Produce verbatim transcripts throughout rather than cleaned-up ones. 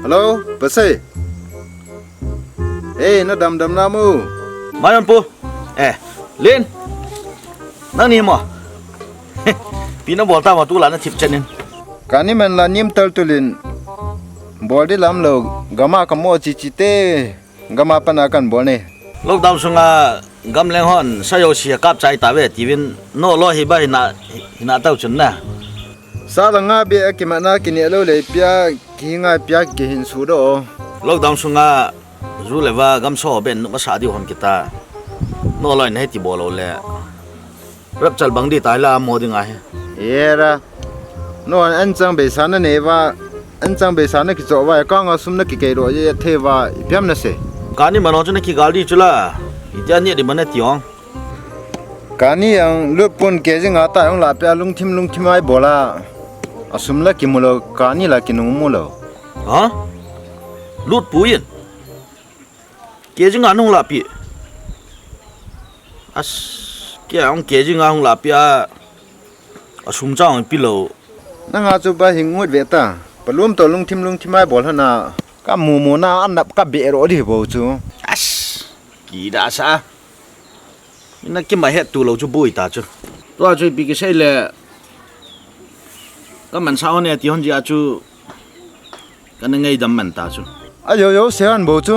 Hello, Pasei. Hey, na damdam na mu? Mayon pu. Eh, Lin. Nang ni mo? Pi na bol ta mo tu la na thip chen in. Kani man la nim tal tulin. Bol di lam lo, gama ka mo chi chi te. Gama pana kan bol ne. Lockdown sunga gamleng hon sa yo si kap chai ta ve tiuvin no lo hi ba hina hina tau chun na. Sa la nga be a kimana kini lo le pia ki nga pia ki hin su do. Lockdown sunga zu le va gam so ben nu ma sa di hon kita. No lo ne ti bol lo le. Rap chal bang di tai la mo ding a he. Era. No an chang be sa na ne va. An chang be sa na ki cho va ka nga sum na ki kei ro ye the va i piam na se. Kani mano chu na ki gal di chu la. I tia ni di mana ti ong. Kani ang lut pun ke jing a ta ong la pia lungthim lungthim ai bola. A sum la ki mu lo kani la ki nung mu lo. Ha? Lut pu yin. Ke jing a nung la pi. As ke ang ke jing a hung la pi a. A sum chang pi lo. Nang a chu ba hing ngut ve ta. Palum to lungthim lungthim ai bol hana. Ka mu mu na an nap ka be ro di bo chu. As. Ki da sa. Ina ki ma het tu lo chu bui ta chu. Tua chu pi ki sei le. Ka man sa hon e ti hon ji a chu. Ka na ngai dam man ta chu. A yo yo se an bo chu.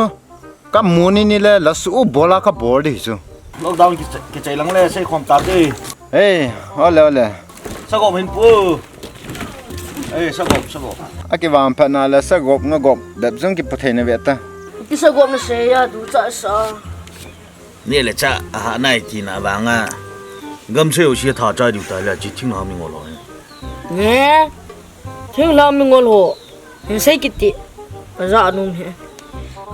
Ka mu ni ni le la su u bola ka bol di chu. Lockdown ki che- ki chai lang le sei khom ta di. Hey, ole ole. Sa gop hin pu. Ei, sa gop, sa gop. A ki vam pha na la sa gop nga gop dap jong ki pu thei na ve ta. Ki sa gop na se ya du cha sa. Ni le cha a ha nai ti na vanga. Gam sei u si tha cha du ta la chi thing ha mi ngol ho. Ne. Thing la mi ngol ho. Hin sei ki ti. Ka za num he.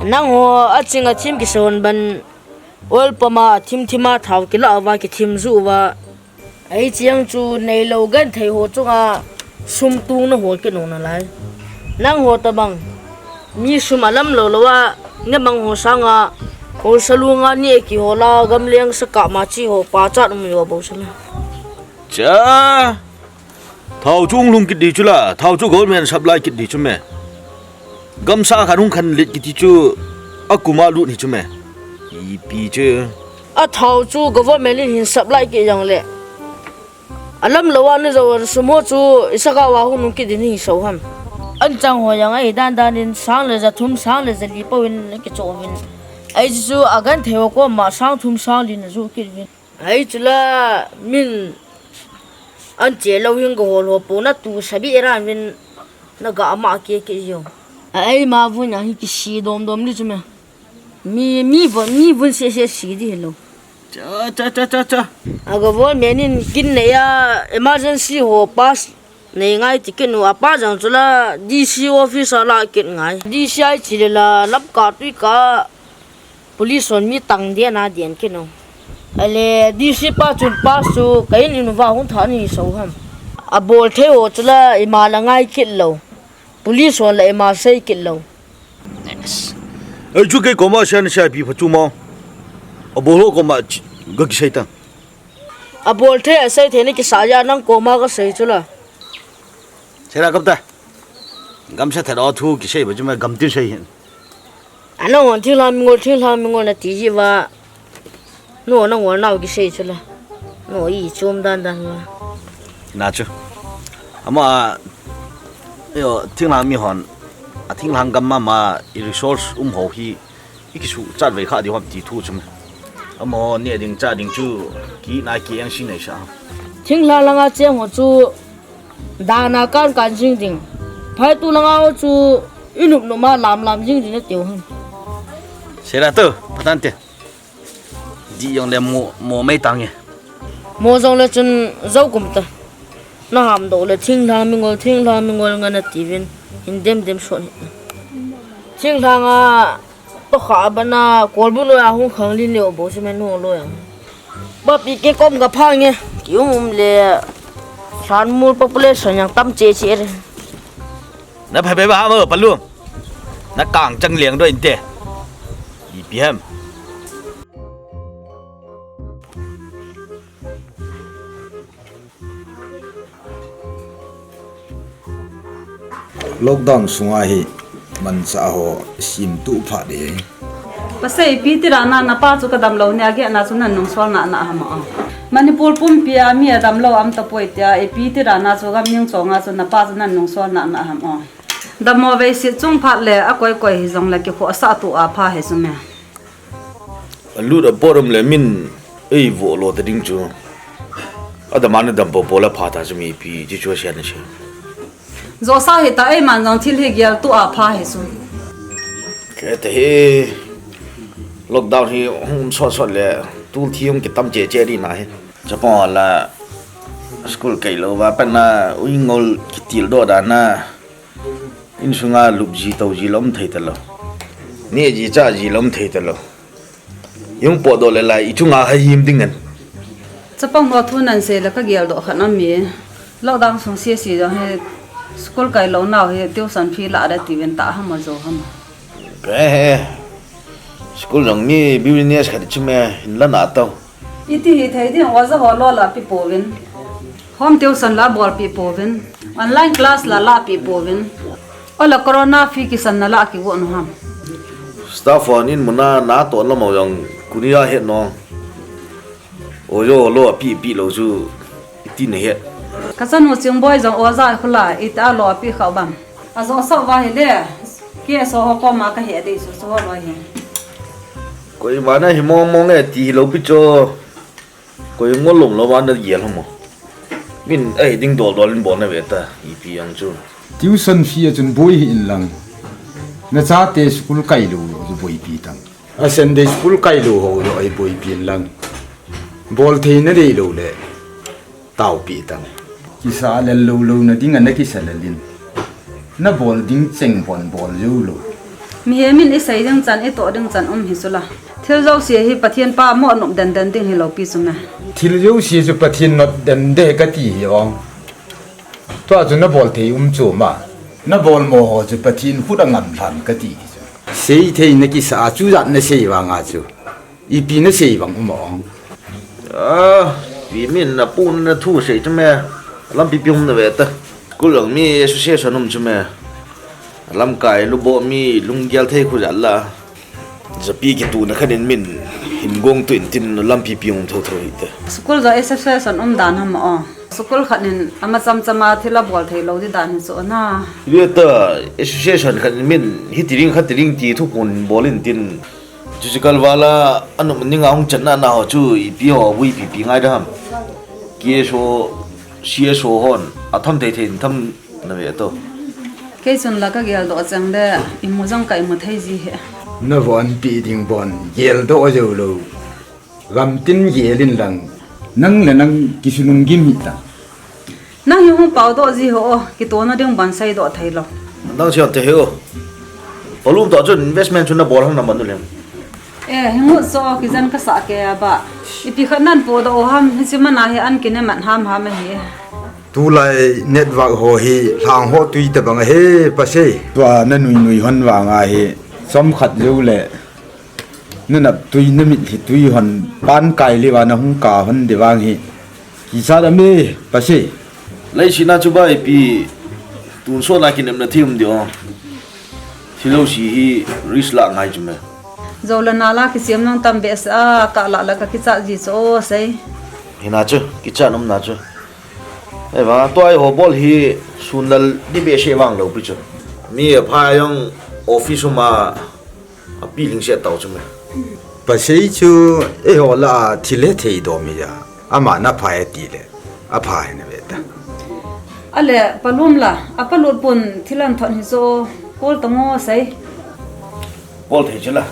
Nang ho a ching a thim ki son ban. Oil pump a thim thim a thau ki la va ki thim zu va. Ei chiang chu nei lo gan thei ho chunga sum tung na hol ki nung na lai. Nang ho ta bang. Mi sum a lam lo lo a, ne bang ho sanga, hol sa lu nga ni e ki ho la, gam leng sa ka ma chi ho, pa chat um yo bo sa na. Cha, thau chu ung lung kit di chu la, thau chu government supply kit di chu me. Gamsa khan hung khan let kiti chu a kuma lut hi chu me. Ipi chu. A thau chu government in hin supply kit jong le. A lam lo a na zo a sum ho chu i sa ka wa hung nung kit din hi so ham. An chang ho jong a i dan dan in sang le za thum sang le za li po in ki cho vin. Ai chu a gan thei ho ko ma sang thum sang li na zu kit vin. Ai chu la min an che lo hing go hol ho po na tu sa bi ran vin na ga ma ke ke yo. Ai ma vun a hi ki si dom dom li chu me. Mi mi vun mi vun se se si di lo. Cha cha cha cha cha. A go vol me nin kin ne ya emergency ho pass. Nei ngai ti kinu a pa jang chu la D C office a la kit ngai. D C ai chi le la lap ka tui ka police hon mi tang dia na dian kinu. Ale D C pa chun pass chu ka in in va hung tha ni so ham. A bol thei ho chu la ima la ngai kit lo. Police hon la ima sei kit lo. Ei chu kei koma sian sia pi pha chu ma. A bol ho koma ga ki sei ta. A bol thei a sei thei ni ki sa ya nang koma ka sei chu la. Sera kap ta. Gam sa tha do thu ki sei ba chu ma gam tin sei hin. Ana hon thing lam ngol thing lam ngol na ti ji va. No na ngol nau ki sei chu la. No i chom dan dan la. Na chu. Ama yo thing lam mi hon. A thing lam gam ma ma i resource um ho hi. I kisu chat vei kha di hom ti thu chu me. Amo ne ding cha ding chu ki na ki ang si nei sa. Thing la langa che ho chu dana kan kan jing ding. Phai tu langa ho chu i nup nup ma lam lam jing ding na tiu ham. Sera tu patan te. Di jong le mo mo mai tang e. Mo jong le chun zo kum ta. Na ham do le thing la mi ngol thing la mi ngol nga na ti vin. Hin dem dem so ni. Thing la nga To kha bana kolbu lo ya hung khang lin le bo se men ho lo ya. Ba pi ke kom ga pha nge. Ki um um le. San mul population yang tam che che re. Na pha be ba ha mo palu. Na kang chang liang do inte. Ipi ham. Lockdown sunga hi Mansa ho sim tu pha de. Pasei, ipi tirana napa chu kadam lou nia, agehna chu nan nungsol nana ham o. Manipur pumpi a mi adam lou aum tapoi tia, ipi tirana chu gam ning chonga chu napa chu nan nungsol nana ham o. Dammo vei sit chung phat le akoi koi hijongle kikhohsah tu apha hi chu me. Alut apoh um le min eivoh lo ta ding chu. Adama na dam popo le pha ta chu mi ipi chi chu sia na sia. Josa hita, eiman jong thil hi gel tu apha hi chu. Kei te hi lockdown hi hung sot sot le tul thi hung kitam che che di na hi. Chapang la school kai lou va pen na uingol kitil do da na. Insunga lup ji to ji lom thei ta lou. Ni ji cha ji lom thei ta lou. Jong podoh le lai, ichunga hai him ding ngen. Chapang ho thu nan sei le kagel doh khat aum e. Lockdown sung sia si jong hi school kai lou nau hi tuition fee la da ti ven ta ham o jo ham. Ke he. School jong mi business khat chu me hin la na to. Iti hi thei ding, oja ho lo la pi pouvin. Home tuition la bol pi pouvin. Online class la la pi pouvin. Ola corona fee kisan na la kivo nu ham. Staff hon in muna na to la mo jong kunia het no. Ojo lo pi pi lo chu iti ne het. Ka chanu Chingboi jong oja khula ita lo pi khau bam. Ajo so va hi le. Ke so ho ko ma ka he de su so lo hi. Koi mana hi mo mo nge ti lo pi cho. Koi ngol lom lo mana gel mo. Min ai ding dol dol in bol na ve ta ipi ang chu. Tuition fee a chun boi hi in lang. Na chate school kai lou lou chu boipi tang. A Sunday school kai lou ho lou ai boipi in lang. Bol thei na dei lou le. Taopi tang. Kisa lel lou lou na ding a na kisa lel in. Na bol ding cheng bon bol jou lou. Mihem in i sei ding chan, i toh ding chan um hi chu la. Thil jouse hi Pathen pa mo nop den den ding hi lou pi chu me. Thil jouse chu Pathen nop den de ka ti hi ong. Tua chu na bol thei um chu ma. Na bol mo ho chu Pathen khut a ngam lhan ka ti hi chu. Sei thei na kisa a chu jat na sei vang a chu. Ipi na sei vang um ong. Ah, pi min na pu na thu sei chu me. Lampi pi um na ve ta. School jong mi association um chu me. Lamkai lu bo mi lunggel thei khu jat la. Japi kitu na khan in min hin gong tu in tin lampi pi um tho tho hi te. School jong association um dan ham o. School khat in ama cham cham a thil a bol thei lou di dan hi chu na. Ve ta association khat in min hi ti ding khat ti ding ti thu pun bol in tin. Chu chu kal vala, a nop ning a hung chan na na ho chu ipi ho, vui pi pi ngai da ham. K S O, C S O hon, a tham thei thei in tham na ve to. Kei chun la ka gel doh chang de, i mu jong ka i mu thei ji he. Na von pi ding bon, gel doh jou lou. Gam tin gel in lang. Nang le nang kisunung gim hi ta. Nang hi hung pao doh ji ho, kitoh na ding ban sei doh thei lou. Nang siam te he o. Palum toh chun investment chu na bol hang na man u lem. Eh, hi ngut so kijen ka sa ke a ba. Ipi khat nan po doh u ham, hi chi mana hi an kine man ham ham hi. Tulai network ho hi lhang ho tui te bang he pa sei. Tua na nui nui hon vang a hi. Som khat jou le. Na nap tui, na mit hi tui hon, pan kai le va na hung ka hon de vang hi. Kisa da me, pa sei. Lai si na chu bai pi, tun so na kinem na thim de o. Thilo si hi risk la ngai chu me. Zo la na la kisiam nang tam be sa, ka la la ka kicha ji chu o sei. Hi na chu, kicha nom na chu. Ei va, tua i ho bol hi sun lal di be se vang lou pi chu. Mi a pha jong office ma. A pi ling se tau chu me. Pa sei chu, eiho la thil he thei do mi ja. Ama na pha e ti le. A pha he na ve ta. A le, pa lum la, a pa lut pun thil an thon hi so, kol ta ngo sei. Kol thei chu la.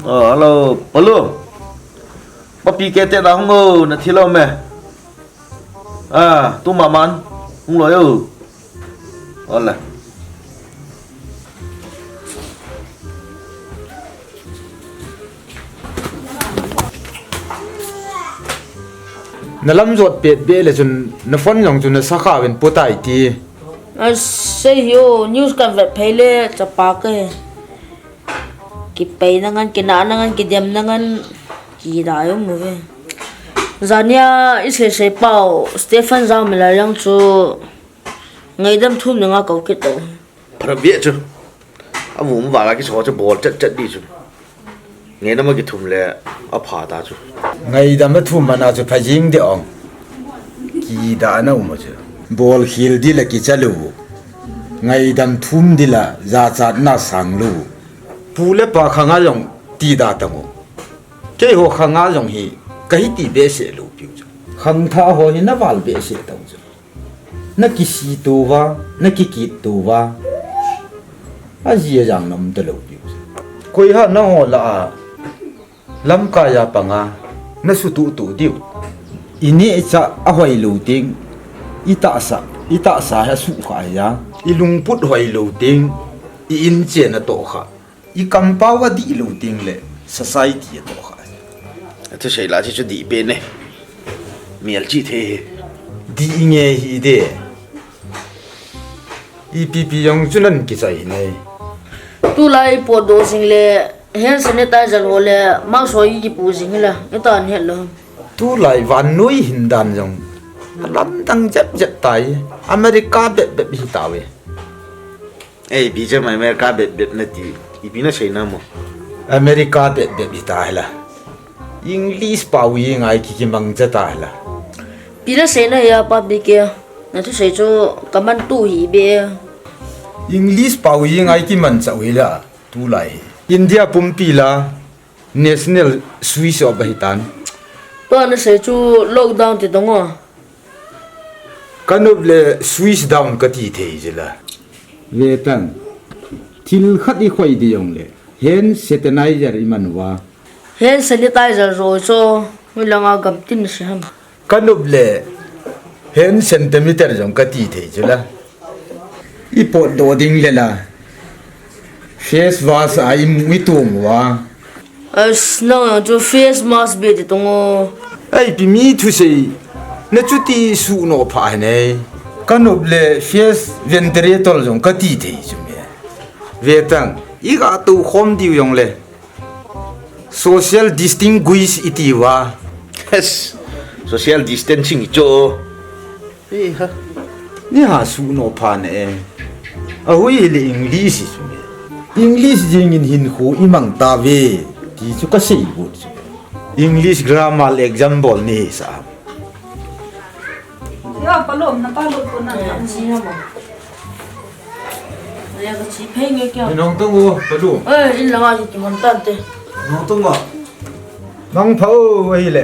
Oh, hello, pa lum. Pa pi ke te na hung o, na thilo me. Ah, tu maman, hung loi o. Ole. Na lam jot pet be le chun na phone jong chu na sakha vin pu tai ti. A sei hi o, news kan vet phei le chapa ke. Kipei na ngan, kina na ngan, kidem na ngan, kidai um ve. Jania isei sei pau Stephen Jangmilal jong chu ngaidam thum dinga kou kit tau. Phabep chu. Avum vala kiso chu bol chet chet di chu. Ngaidam a kithum le apha ta chu. Ngaidam athum mana chu phajing di ong. Kida na um chu. Bol khel di la kicha lou. Ngaidam thum di la jachat na sang lou. Pu le pa khanga jong ti da tang u. Keiho khanga jong hi kahi ti behseh lou piu chu. Khangthah ho hi na val behseh tau chu. Na kisih tou va, na kikit tou va. Aji ajang na um talou piu chu. Koi ha nangho lah a lamkai a panga na sutuh tuh diu. I nehcha ahoi lou teng, i tahsa, i tahsa hi asuh kha hi a. I lungput hoi lou teng, i inchen atoh kha. I kampau adih lou teng le society atoh kha. Athusei lah chu dih peh ne. Mial chi thei hi. Dih nge hi de. Ipi pi jong chu nan kichai hi ne. Tulai potdoh jing le hand sanitizer ho le mask ho i kipu jing hi la. Ita an het lou. Tulai vannoi hin dan jong alamdang jep jep tai. America bep bep hi tauve. Ei, ipi jeh a America bep bep nati, ipi nasei na mo? America bep bep hita hi la. English pau hi ngai ki kimangcha ta hi la. Ipi nasei na ya pa B K. Nathusei chu kaman tu hi be. English pau hi ngai kimancha u hi la. Tulai hi. India pumpi la. National switch off ahi tan. Tua nasei chu lockdown ti tong o. Ka nop le switch down kati thei jeh la. Ve tang. Thil khat i khoi di jong le. Hand sanitizer i man uva. Hand sanitizer jo chu. Hoilanga gam tin si ham. Ka nop le hand sanitizer jong kati thei chu la. I potdoh ding le la. Face wash a i mu i tuang uva. As nang jong chu face mask be ti tong o. Ei, ipi mi thusei. Na chuti suhnoh pha hi ne. Ka nop le face ventilator jong kati thei chu me. Ve tang. I ga tou khom diu jong le. Social distinguish i ti uva. Yes. Social distancing i cho. Ei ha. Ni ha suhnoh pha ne. Ahui le English i chu me. English jing in hinkho i mang ta ve. Ti chu ka sei bu chu. English grammar example ni sa. Ya, palom na palom ko na. Eh, si ha ma. Aya ka chi phei nge kya? Nong tong o, palom. Eh, in la ngai ki mon tan te. Nong tong o. Nong pha o, ahi le.